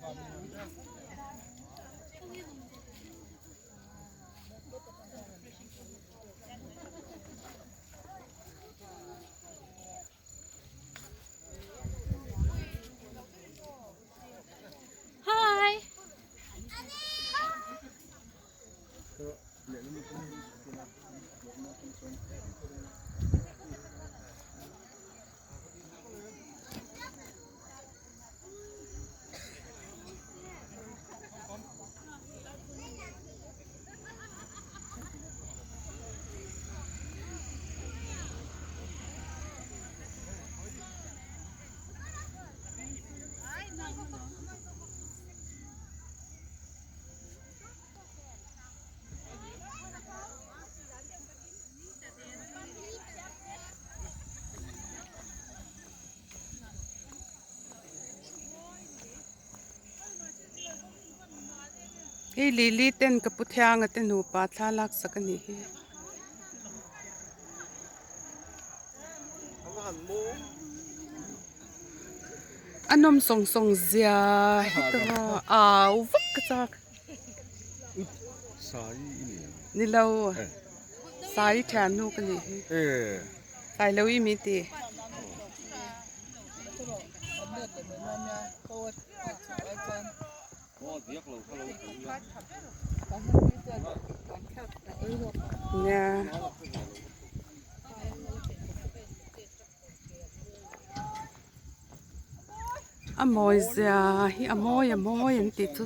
Hi. Hei lili ten ka pu thianga te nupa thla laksak a nih hi. A nawm sawng sawng zia hi ta au vak ka chak. Ni lo sai thian nu ka nih hi. Sai lo i mi ti. Nia. A mawi zia hi a mawi a mawi an tih chu.